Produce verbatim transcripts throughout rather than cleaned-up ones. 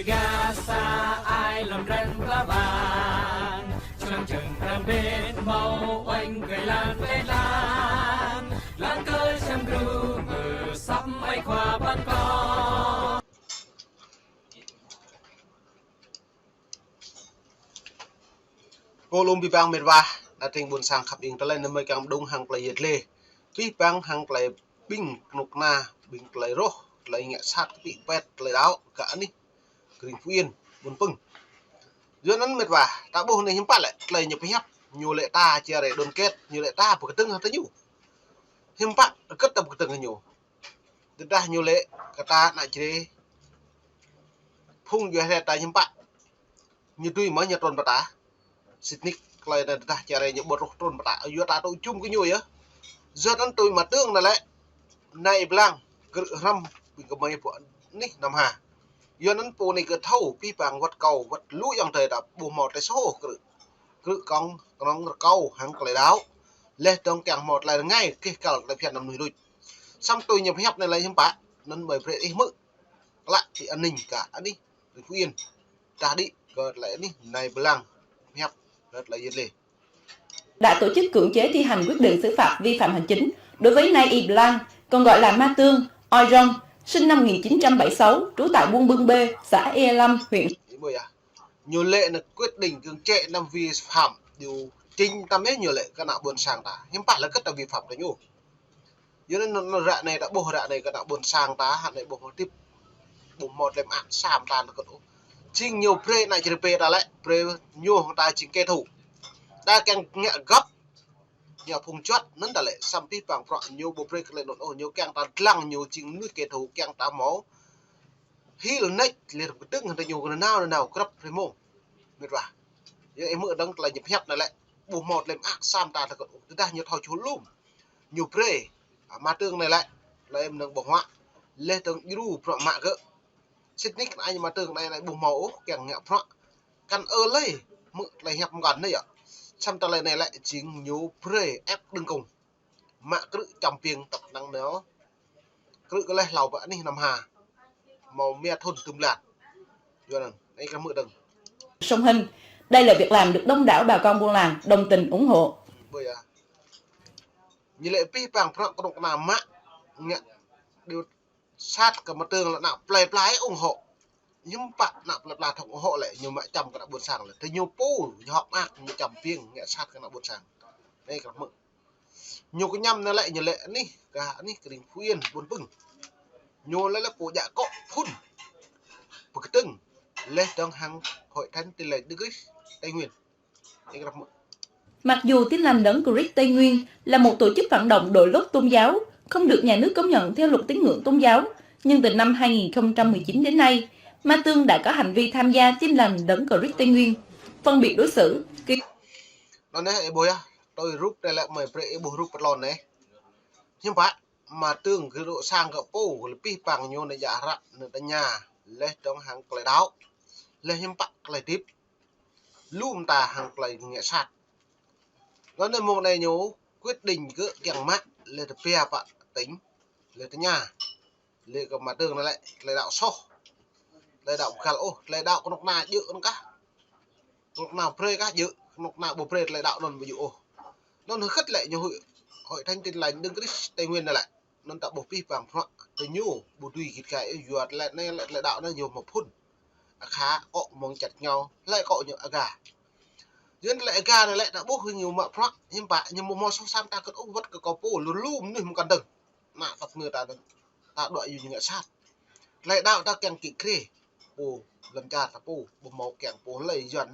Gasa ai lăm răng pla bang, člăng čăng răng bên mâo oanh kơ lan kơ lan, lan kơ čăm gru mơ săm ai khua ban ko. Pô lŭm bi bang mĭt wa, na tring ƀuôn sang khăp ing tơlơi nơmơi kăng mđung hăng klei yet lê. Bi bang hăng klei ƀing knŭk kna, ƀing klei roh, klei ngă sat kpĭ pet, klei đăo, kơ anih kring Phú Yên, ƀuôn Pưng. Yua anăn mĭt wa, ta ƀuh anei hiưm pă lĕ, klei ñu pơhiăp, ñu lĕ ta chia rẽ đoàn kết, ñu lĕ ta pơkdơ̆ng hăng ta ñu. Hiưm pă, kơt ta pơkdơ̆ng hăng ñu. Tơdah ñu lĕ, kơ ta ană črê, phung djuê hriê ta hiưm pă. Ñu tui mơh ñu trŭn pơ ta. Sĭt nik klei anei tơdah čar ñu ƀuh roh trŭn pơ ta. Yua ta tŭ jum kơ ñu yơh. Yua anăn tui mă tương anei lĕ. Nai blang. Krư̆ hrăm ƀing kmei pô anih năm ha. Yua anăn pô anei kơ thâo pih pang wăt kâo wăt lu ayŏng adei ta ƀuh mâo tlei soh krư̆. Krư̆ kŏng knŏng rơkâo hăng klei đăo. Leh dơ̆ng kiăng mâo tlei rơngai keh kal klei bhiăn năm nuih luč. Săm tui ñu pơhiăp anei lĕ hiưm pă. Anăn ƀai brei ih mơ̆. Klă ti anih ka anih. Phú Yên. Tah đĭ kơ tlei anih nai blang hiăp kơ tlei yet lê. Đã tổ chức cưỡng chế thi hành quyết định xử phạt vi phạm hành chính đối với Nay Y Blang, còn gọi là Ma Tương, Oi Rong, sinh năm một nghìn chín trăm bảy mươi sáu, trú tại Buôn Bưng B, xã Ea Lâm, huyện. Ih ƀuh yơh. Ñu lĕ anăn quyết định cưỡng chế năm vi phạm điều chỉnh tăm ih ñu lĕ kơ ană ƀuôn sang ta. Hiưm pă lĕ kơ ta vi phạm ta ñu. Yua anăn, anăn ră anei ta ƀuh ră anei kơ ană ƀuôn sang ta, hă anei ƀuh mâo tĭp, ƀuh mâo tlei mơak sam ta lĕ kơ ôh. Jing ñu brei ană črê pê ta lĕ, brei ñu hŏng ta jing kẻ thù. Ta kiăng ngă găp, ngă phung juăt, anăn ta lĕ, săm pih pang prŏ ñu ƀu brei klei anăn ôh, ñu kiăng ta dlăng ñu jing mnuih kẻ thù, kiăng ta mâo. Hil nĕč, leh kdơ̆ng hŏng ta ñu nanao, nanao, grăp rê mông. Mĭt wa. Yua ih mơ̆ dơ̆ng klei ñu pơhiăp anei lĕ, ƀuh mâo tlei mơak sam ta lĕ kơ ôh, tơdah ñu thâo čhul lŭm. Ñu brei, a, Ma Tương anei lĕ, tlei mnơ̆ng ƀơ̆ng huă, leh dơ̆ng djru bruă mă gơ̆. Sĭt nik anei Ma Tương anei lĕ ƀuh mâo ôh, kiăng ngă bruă. Kăn ơ lei, mơ̆ tlei hiăp mkăn anei yơh. Săm tlei anei lĕ jing ñu brei ép đưng kông. Mă krư̆ čăm piêng tăp năng nao. Krư̆ kơ leh hlâo pơ anih năm ha. Mâo mia thŭn tŭm lat. Yua anăn, anei kơ mơ̆ dơ̆ng. Sông Hinh. Đây là việc làm được đông đảo bà con buôn làng đồng tình ủng hộ. Ƀuh yơh. Ñu lĕ pih pang prăk knŭk kna mă ngă điều sat kơ Ma Tương lĕ ană plei pla ủng hộ. Hiưm pă ană plei pla thŏng ủng hộ lĕ ñu mă čăm kơ ană ƀuôn sang lĕ. Tơ ñu pô, ñu hŏk mơak, ñu čăm piêng, ngă sat kơ ană ƀuôn sang. Anei kơ mơ̆. Ñu kñăm anei lĕ, ñu lĕ anih, kơ anih kring Phú Yên, Buôn Pưng. Ñu lĕ lĕ pô djă kŏ phŭn. Pơkdơ̆ng. Leh dơ̆ng hăng Hội Thánh Tin Lành Đấng Christ Tây Nguyên. Anei kơ mơ̆. Mặc dù Tin Lành Đấng Christ Tây Nguyên là một tổ chức phản động đội lốt tôn giáo, không được nhà nước công nhận theo luật tín ngưỡng tôn giáo, nhưng từ năm hai nghìn không trăm mười chín đến nay, Ma Tương đã có hành vi tham gia Tin Lành Đấng Christ Tây Nguyên, phân biệt đối xử, ký Anăn anei, ih ƀuh yơh, tui rup anei lĕ mơi brei ih ƀuh rup pơtlon anei. Hiưm pă, Ma Tương kơ rŏ sang kơ pô, lĕ pih pang ñu anei djă hră, anei tơña, leh dơ̆ng hăng klei đăo, leh hiưm pă klei tĭp. Lŭm ta hăng klei ngă sat. Anăn anei mông anei ñu quyết định kơ kiăng mă, leh tơ pia pă tỉnh, leh tơña. Leh kơ Ma Tương anei lĕ, tlei đăo soh. Tlei đăo mkal ôh, tlei đăo knŭk kna djơ̆ anăn kah. Knŭk kna brei kah djơ̆, knŭk kna ƀu brei tlei đăo anăn ƀu djơ̆ ôh. Anăn hơget lĕ ñu Hội, Hội Thánh Tin Lành Đấng Christ Tây Nguyên anei lĕ. Anăn ta ƀuh pih pang prăk, tơ ñu, ƀu dưi gĭt gai, ơ, yua tlei anei lĕ tlei đăo anăn ñu mă phŭn. Akha, kŏ mơ̆ng čăt ngao, tlei kŏ ñu aga. Yua tlei aga anei lĕ ta ƀuh ñu mă prăk, hiưm pă, ñu mâo mâo soh sam ta kơ ôh wăt kơ kâo pô, lu lu mnuih mkăn dơ̆ng. Ană tăp ngơ ta dơ̆ng. Ta đuĕ yu ñu ngă sat. Tlei đăo ta kiăng kĭ krê. Pô, lăm čar ta pô, ƀu mâo kiăng pô hlei yuăn.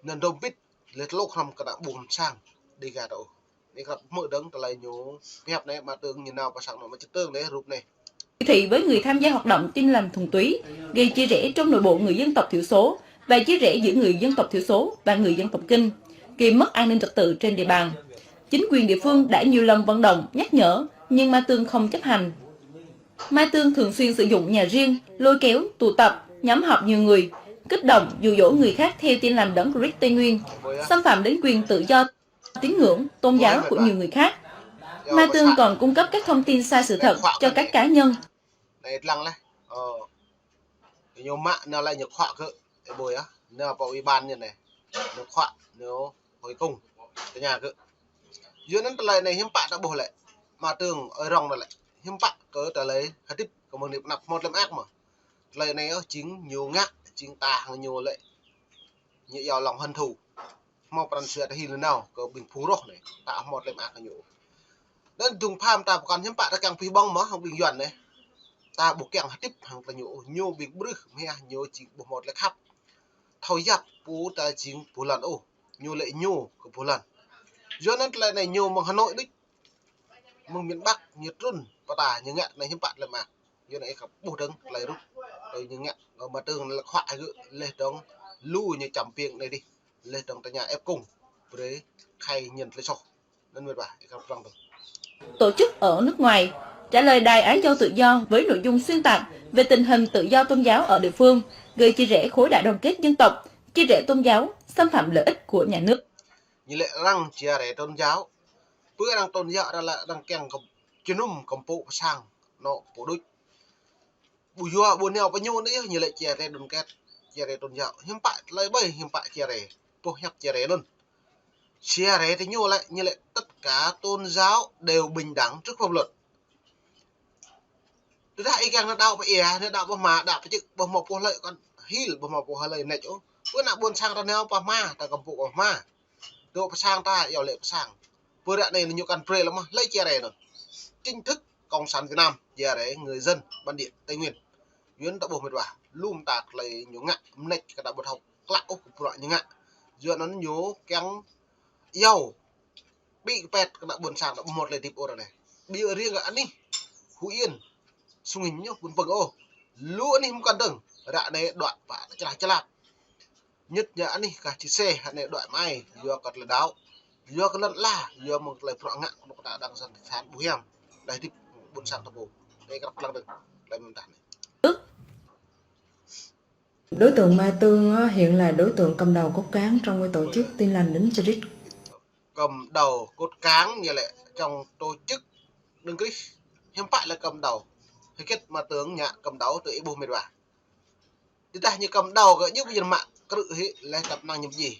Anăn dôk bĭt, leh tlôk hrăm kơ ană ƀuôn sang. Đêga ta ôh. Anei kơ mơ̆ dơ̆ng tlei ñu. Pơhiăp anei Ma Tương ñu nao pơ sang anăn Ma Čư̆ Tương anei rup anei. Chỉ thị với người tham gia hoạt động Tin Lành thuần túy, gây chia rẽ trong nội bộ người dân tộc thiểu số và chia rẽ giữa người dân tộc thiểu số và người dân tộc Kinh, gây mất an ninh trật tự trên địa bàn. Chính quyền địa phương đã nhiều lần vận động, nhắc nhở, nhưng Ma Tương không chấp hành. Ma Tương thường xuyên sử dụng nhà riêng, lôi kéo, tụ tập, nhóm họp nhiều người, kích động, dụ dỗ người khác theo Tin Lành Đấng Christ Tây Nguyên, xâm phạm đến quyền tự do tín ngưỡng, tôn giáo của nhiều người khác. Ma Tương còn cung cấp các thông tin sai sự thật cho các cá nhân. Anei dlăng leh. Ơ. Ñu mă nao lĕ ñu khuă kơ, ơ, ƀuh yơh. Nao pơ ủy ban ñu anei. Ñu khuă, ñu hội cùng. Tơña kơ. Yua anăn tơlơi anei hiăm pă ta ƀuh lĕ. Mă tơ̆ng ơi rŏng ta lĕ. Hiăm pă kơ tơlơi hdĭp kơ mơ̆ng anei pnăp hmâo tlĕ mơak mơh. Tơlơi anei ôh jing ñu ngă, jing ta hŏng ñu lĕ. Ñu yua lòng hận thù. Hmâo pran jua ta hil nao kơ ƀing phung roh anei. Ta hmâo tlĕ mơak kơ ñu. Anăn dŭm pham ta pơkŏn hiăm pă ta kiăng pih ƀơ̆ng mơh hŏng ƀing Yuăn anei. Ta ƀu kiăng hdĭp hŏng ta ñu ôh, ñu ƀing ƀrưh mhiah ñu jing ƀu hmâo tlĕ khăp. Thâo yap pô ta jing pô lăn ôh, ñu lĕ ñu kơ pô lăn. Yua anăn tơlơi anei ñu mơ̆ng Hà Nội đuč. Mơ̆ng miền Bắc ñu trŭn pơ ta ñu ngă anei hiăm pă tlĕ mơak. Yua anei kơ ƀuh dơ̆ng tơlơi rup. Tơlơi ñu ngă, ngă mă tơ̆ng lĕ khuă gơ̆ leh dơ̆ng lu ñu čăm piêng anei dih. Leh dơ̆ng tơña ĕp kŭng. Brei khai ñăn tơlơi soh. Anăn mĭt wa, ih kăp lăng tơ̆ng. Tổ chức ở nước ngoài trả lời Đài Á Châu Tự Do với nội dung xuyên tạc về tình hình tự do tôn giáo ở địa phương, gây chia rẽ khối đại đoàn kết dân tộc, chia rẽ tôn giáo, xâm phạm lợi ích của nhà nước. Ñu lĕ arăng chia rẽ tôn giáo. Pơ arăng tôn giáo arăng lĕ arăng kiăng kơ jơnum kơ mpŭ pơ sang, nŏ pô đuč. Ƀu yua ƀu nao pơ ñu anei yơh, ñu lĕ chia rẽ đoàn kết, chia rẽ tôn giáo. Hiăm pă tơlơi ƀai, hiăm pă chia rẽ. Pô hiăp chia rẽ anăn. Chia rẽ ti ñu lĕ, ñu lĕ tất cả tôn giáo đều bình đẳng trước pháp luật. Tơdah ih kiăng nao đăo pơ ia, nao đăo pơ hma, đăo pơ čư̆, ƀu hmâo pô hlei kăn hil, ƀu hmâo pô hlei nĕč ôh. Pơ ană ƀuôn sang ta nao pơ hma, ta kăm pŭ pơ hma. Dôk pơ sang ta, yua lĕ pơ sang. Pơ ară anei ñu kăn brei lĕ mơh, hlei chia rẽ anăn. Chính thức Cộng sản Việt Nam chia rẽ người dân bản địa Tây Nguyên. Yua anăn ta ƀuh mĭt wa, lu mta tơlơi ñu ngă, mnêč kơ ta ƀu thâo klă ôh kơ bruă ñu ngă. Yua anăn ñu kiăng iâu. Bi kpĕt kơ ană ƀuôn sang ta ƀu hmâo tơlơi hdĭp ôh ară anei. Bi riêng kơ anih Hưng Yên, Xuân Hinh ñu ƀuôn pơ̆ng ôh. Lu anih mkăn dơ̆ng, ară anei đuĕ pă člah člah. Ñĕt ñu anih kah čih sĕ, ară anei đuĕ mă ai, yua kơ tơlơi đăo, yua kơ lăn ala, yua mơ̆ng tơlơi bruă ngă, kơ anôk ta đang săn săn ƀu hiam. Đa hdĭp ƀuôn sang ta pô. Anei kăp lăng tơ̆ng, tơlơi mơ̆ng tah anei. Đối tượng Ma Tương á, hiện là đối tượng cầm đầu cốt cán trong cái tổ chức Tin Lành Đấng Christ. Cầm đầu cốt cán ñu lĕ trong tổ chức Đấng Christ. Hiăm pă lĕ cầm đầu. Hơget Ma Tương ñu ngă cầm đầu tơ ih ƀuh mĭt wa. Tơdah ñu kăm đao kơ ñu ƀu jing mă krư̆ hĕ leh tăp năng ñu jih.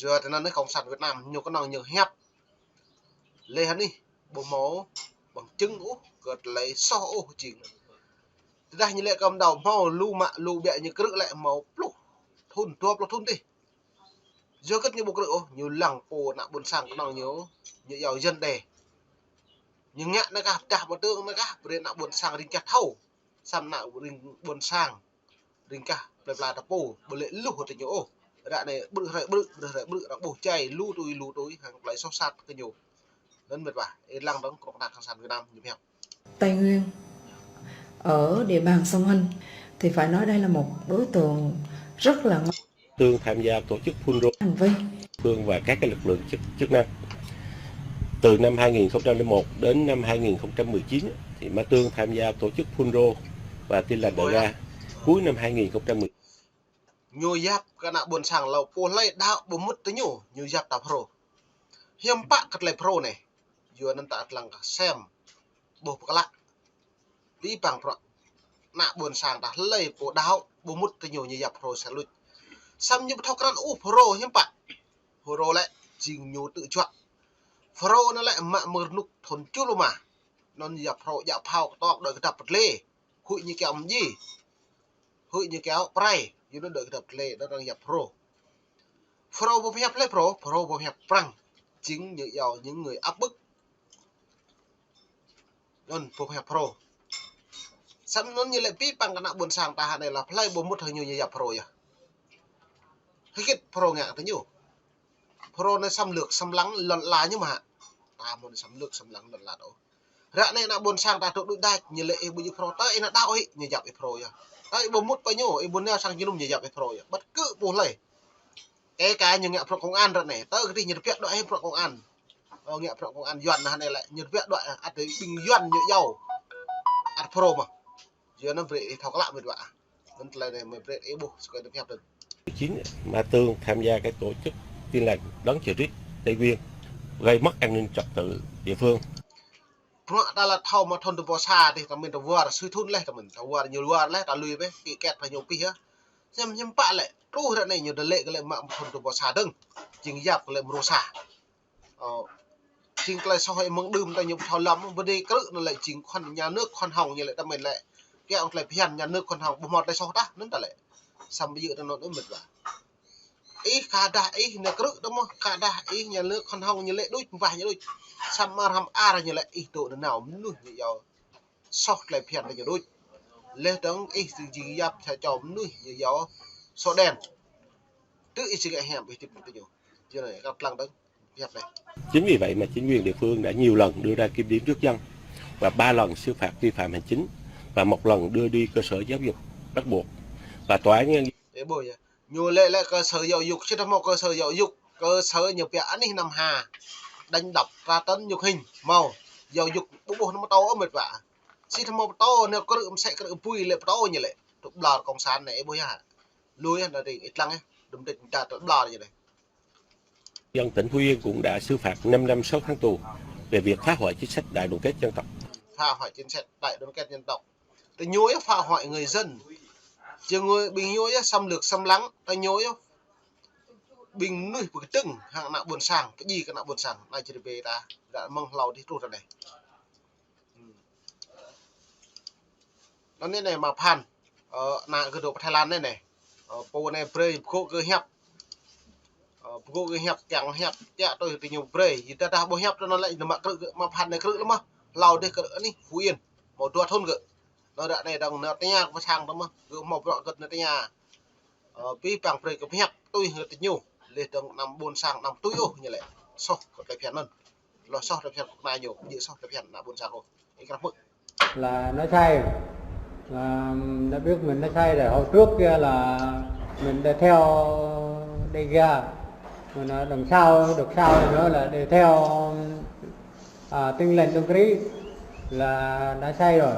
Yua tơ anăn Cộng sản Việt Nam ñu knŏng ñu hiăp. Leh anăn ƀu hmâo bằng chứng ôh kơ tơlơi soh ôh jing. Tơdah ñu lĕ kăm đao hmâo lu mă lu ƀiă ñu krư̆ lĕ hmâo pluh thŭn, dua pluh thŭn dih. Yua kơ ñu ƀu krư̆ ôh, ñu lăng pô ană ƀuôn sang knŏng ñu, ñu iâu yăn đe. Ñu ngă anăn kah, pơdah ƀu tơ̆ng anăn kah, brei ană ƀuôn sang rĭng kah thâo. Săm ană rĭng ƀuôn sang rĭng kah plei pla ta pô, ƀu lĕ luh tơ ñu ôh. Ară anei ƀrư̆ hrơi ƀrư̆, ƀrư̆ hrơi ƀrư̆, arăng ƀuh čai lu tui lu tui, hŏng tơlơi soh sat kơ ñu. Anăn mĭt wa, ih lăng dơ̆ng knŏng kơ Cộng sản Việt Nam ñu hiăp. Tây Nguyên, ở địa bàn Sông Hinh, thì phải nói đây là một đối tượng rất là ngon. Tương tham gia tổ chức Fulro. Hành vi. Phương và các cái lực lượng chức, chức năng. Từ năm hai nghìn không trăm lẻ một đến năm hai nghìn không trăm mười chín á, thì Ma Tương tham gia tổ chức Fulro và Tin Lành Đờ Ga cuối năm hai nghìn không trăm mười. Ñu yap kơ ană ƀuôn sang lŏ pô hlei đăo ƀu mŭt tơ ñu, ñu yap ta Fulro. Hiăm pă kơ tơlơi Fulro anei. Yua anăn ta tlăng kơ sem. Ƀuh pơklă. Bi păng prŏ. Ană ƀuôn sang ta hlei pô đăo ƀu mŭt tơ ñu ñu yap Fulro sa luč. Săm ñu ƀu thâo krăn ôh Fulro hiăm pă. Fulro lĕ jing ñu tŭ juă. Fulro anăn lĕ mă mơ̆ng rnuk thŭn čuh lu mă. Anăn yap Fulro djă phao kơtŏk đuĕ kơ dăp pơtlê. Huĭ ñu kiăo mjih. Huĭ ñu kiăo prai. Yua anăn đuĕ kơ dăp pơtlê, anăn arăng yap Fulro. Fulro ƀu hiăp hlei Fulro, Fulro ƀu hiăp Prăng. Chính ñu iâu những người áp bức. Anăn ƀu hiăp Fulro. Săm anăn ñu lĕ bi păng kơ ană ƀuôn sang ta hă anei lĕ hlei ƀu mŭt hŏng ñu ñu yap Fulro yơh. Hơget Fulro ngă tơ ñu. Fulro anei xâm lược, xâm lăng lăn ala ñu mă. Ta mơ̆ng xâm lược, xâm lăng lăn ala ôh. Ară anei ană ƀuôn sang ta tŭ đuč đač, ñu lĕ ih ƀu djŏ Fulro, tơ ih nao đăo hĕ, ñu yap ih Fulro yơh. Tơ ih ƀu mŭt pơ ñu, ih ƀu nao sang jơnum ñu yap ih Fulro yơh. Bất cứ pô hlei. Kể cả ñu ngă Fulro công an ară anei, tơ kơ dih ñu tơbiă đuĕ hĕ Fulro công an. Ơ, ngă Fulro công an Yuăn anăn anei lĕ, ñu tơbiă đuĕ, ăt ƀing Yuăn ñu iâu. Ăt Fulro mơh. Yua anăn brei ih thâo klă mĭt wa. Anăn tơlơi anei mơ̆ brei ih ƀuh, sơkơi tơbiă dơ̆ng. Chín, Ma Tương tham gia cái tổ chức Tin Lành Đấng Christ Tây Nguyên, gây mất an ninh trật tự địa phương. Bruă ta lĕ thâo mă thŭn dua êbâo sa dih, ta mĭn ta war, sui thŭn leh, ta mĭn ta war, ñu war leh, ta lui bĕ, kĭ kĕt ta ñu pih yơh. Ñăm, ñăm pă lĕ, truh ară anei ñu dleh lĕ mă thŭn dua êbâo sa dơ̆ng, jing yap lĕ mrô sa. Ơ, jing klei soh ih mơ̆ng đưm ta ñu thâo lăm, ƀiădah krư̆ anăn lĕ jing khua nhà nước khoan hồng ñu lĕ ta mĭn lĕ. Kiăng klei bhiăn nhà nước khoan hồng, ƀu mâo klei soh tah, anăn ta lĕ. Săm ƀiă ta anăn mĭt wa. Ih khă dah ih nao krư̆ ta mơh, khă dah ih nhà nước khoan hồng ñu lĕ đuč, mbah ñu đuč. Săm ar hăm ar ñu lĕ ih dôk nanao mnuih ñu yua soh klei bhiăn ta ñu đuč. Leh dơ̆ng ih jing yap sa čô mnuih ñu yua sổ đen. Tơ ih jing hiam ih tip ta ñu. Yua anei kăp lăng dơ̆ng. Hiăp anei. Chính vì vậy mà chính quyền địa phương đã nhiều lần đưa ra kiểm điểm trước dân và ba lần xử phạt vi phạm hành chính và một lần đưa đi cơ sở giáo dục bắt buộc. Và tòa án nhân Ê, ƀuh yơh. Ñu lĕ, lĕ cơ sở giáo dục, sĭt mâo cơ sở giáo dục, cơ sở ñu pia anih năm ha. Đánh đập, tra tấn, nhục hình, mâo. Giáo dục, ƀuh, ƀuh, ñu mtô, ơ, mĭt wa. Sĭt mâo mtô, ñu krư̆, msĕ krư̆ bui lĕ mtô ñu lĕ. Tŭ blar cộng sản anei, ƀuh yơh. Lui yơh, anăn dih, ih lăng yơh. Đăm đĕč ta tŭ blar ñu lĕ. Dân tỉnh Phú Yên cũng đã xử phạt năm năm sáu tháng tù về việc phá hoại chính sách đại đoàn kết dân tộc. Phá hoại chính sách đại đoàn kết dân tộc. Tơ ñu yơh phá hoại người dân. Jing người ƀing ñu yơh xâm lược xâm lăng, tơ ñu yơh ƀing mnuih bi kdơ̆ng hăng ană ƀuôn sang, pơjing kơ ană ƀuôn sang, ană čri bê ta, dah mơ̆ng hlâo dih truh ară anei. Anăn anei, anei mă phan, ơ, ană gơ̆ dôk Thái Lan anei anei. Ơ, pô anei brei pơgô̆ gơ̆ hiăp. Ơ, pơgô̆ gơ̆ hiăp, kiăng hiăp, kiăng tui ti ñu brei. Yua dah dah ƀu hiăp tơ anăn lĕ, ñu mă krư̆ gơ̆, mă phan anei krư̆ leh mơh. Hlâo dih krư̆ anih Phú Yên. Mâo dua thŭn gơ̆. Anăn ară anei dơ̆ng nao tơña kơ pơ sang tơ mơh. Gơ̆ mâo bruă gơ̆ nao tơña. Ơ, bi păng brei kơ hiăp tui hăng ti ñu. Leh dơ̆ng ană ƀuôn sang anăm tui ôh ñu lĕ. Soh kơ klei bhiăn anăn. Lŏ soh klei bhiăn kơ ană ñu, jing soh klei bhiăn ană ƀuôn sang ôh. Ih krăp mơ̆. Là nó sai. Là đã biết mình nó sai rồi. Hồi trước kia là mình đã theo Đêga. Mà nó đằng sau, đằng sau này nữa là để theo, à, Tin Lành Đấng Christ là đã sai rồi.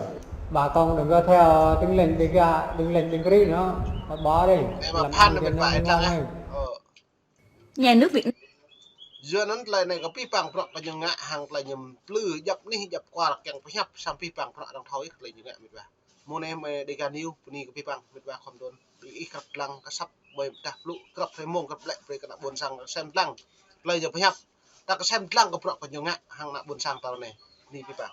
Bà con đừng có theo Tin Lành Đêga, Tin Lành Đấng Christ nữa. Mà bỏ đi. Anei mă phan anăn mĭt wa, ih lăng yơh. Ơ. Nhà nước Việt Nam. Yua anăn klei anei kơ bi păng bruă kơ ñu ngă hăng klei ñu mplư djăp anih djăp kwar kiăng pơhiăp săm bi păng bruă arăng thâo ih klei ñu ngă mĭt wa. Mơ̆ng anei mơ̆ng Đêga News, bơni kơ bi păng mĭt wa khŏm dôn. Bi ih krăp lăng kơ săp ƀai mdah blŭ krăp thei mông krăp lĕ brei kơ ană ƀuôn sang kơ sem dlăng. Klei ñu pơhiăp. Ta kơ sem dlăng kơ bruă kơ ñu ngă hăng ană ƀuôn sang ta anei. Bơni bi păng.